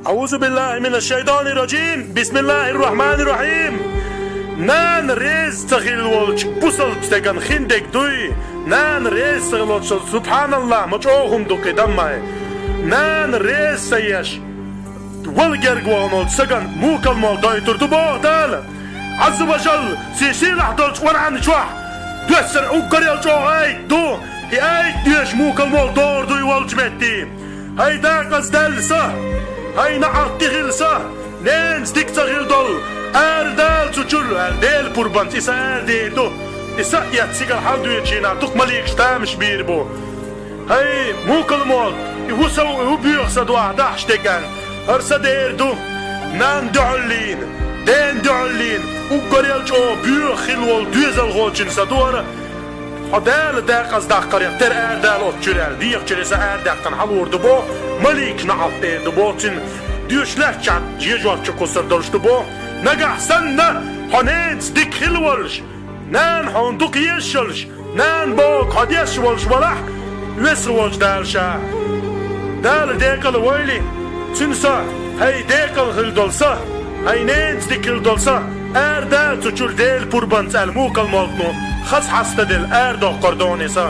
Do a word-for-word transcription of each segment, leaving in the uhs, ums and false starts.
أعوذ بالله من الشيطان الرجيم. بسم الله الرحمن الرحيم. Нана реза ца хилла волчу бусалба стеган хиндерг дуй, нана реза ца хилла волчу, субханаллахӀ, ма чӀогӀа хӀума ду кхин, даммай. Нана реза ца еш, вала герга вахана волчу стеган мукал молла дойтур ду боху Дала. Азза ва Жалла шен сийлахь долчу Къуръан чохь доьссина уггар а чӀогӀа аят ду. И аят доьшуш мукал молла догӀур дуй волчу метте. ХӀай декъаза даьлла са, хӀай неӀалт тӀе хилла са, ненаца дика ца хилла долу, арадала цу чуьра аьлла, Делан пурбанца и са арадер ду. И са а эцна цигара хьалдоьдучу хенахь дукха маликаш тамаш бийр бу. ХӀай мукал молла, и хӀун са ву, и хӀун боьха са ду ахь дахьаш дерг аьлла, хӀара са дер ду. Нанна дуьхьал лийна, дена дуьхьал лийна, уггар а чӀогӀа боьха хилла волу доьзалхочун са ду хӀара. Хьо Дала декъаза даккхарехь, тера арадала оцу чуьра аьлла, дегӀан чуьра и са арадаьккхина хьалур ду боху, маликаш неӀалт эр ду боху цуьнан. Доьшуш лаьттачохь жежор чу кхуссур долуш ду боху. Нагахь санна хьо ненаца дика хилла волуш, нана хьуна дукха езаш йолуш, нана бохург хьо деш волуш валахь, веза волчу Дала ша. Дала декъала войла цуьнан са, хӀай декъала хилла долу са, хӀай ненаца дика хилла долу са, арадала цу чуьра Делан пурбанца аьлла мукал моллано хаза хьаста делла арадоккхур ду хьуна и са.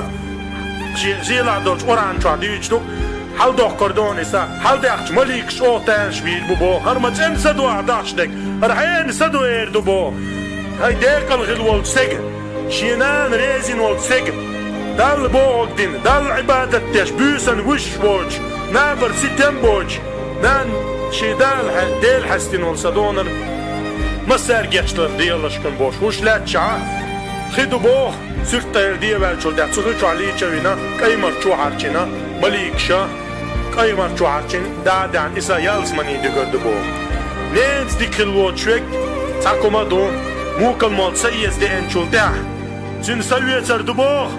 Шен сийлахь долчу Къуръан чохь дуьйцуш ду, хьалдоккхур ду хьуна и са, хьалдаьккхича маликаш чӀогӀа тамаш бийр бу боху. ХӀара ма цӀена са ду ахь дахьаш дерг, хӀара хьенан са ду эр ду боху. ХӀай декъала хилла волчу стеган, шен нана резина волчу стеган, Далла бохург дина, Далла Ӏибадат деш, буьйсанна вуьшуш воцуш, набар ситам боцуш, нана шен Дала хьа-, Дела хьаьстина волу са ду хьуна, массаьрга гечдар делаш хьуна бохуш, хӀуш лаьттачохь хи ду боху, суьртера де ваьллачул тӀаьхьа цу хи чохь лийча а вина, кӀай-марчо хьарчийна маликаша, кӀай-марчо хьарчийна дӀа а даьхьна, и са ялсамане дуьгур ду боху. Ненаца дика хилла воцуш верг цхьа хӀума ду, мукал молла са эца деанчул тӀаьхьа цуьнан са оьцур ду боху,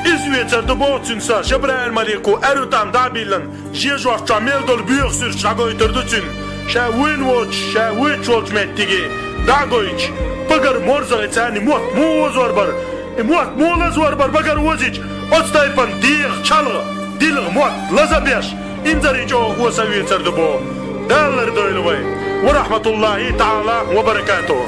къиза оьцур ду боху цуьнан са, Жабраил малико аьрру тӀам дӀа а биллина, жежор чохь мел долу боьха суьрташ дӀагойтур ду цуьнан. Ша вуьйна воцуш, ша вуьйцуш волчу меттиге дӀа а гойтуш, багара морзах и царна мотт муха озор бара, и мотт муха лазор бара багара озийча, оцу тайпана дегӀан чалгӀа, дилха мотт лазабеш, инзаре чӀогӀа хӀума са оьцур ду боху. Дала лардойла вай. Ва рахьматуллахӀи таӀала ва баракатухӀу.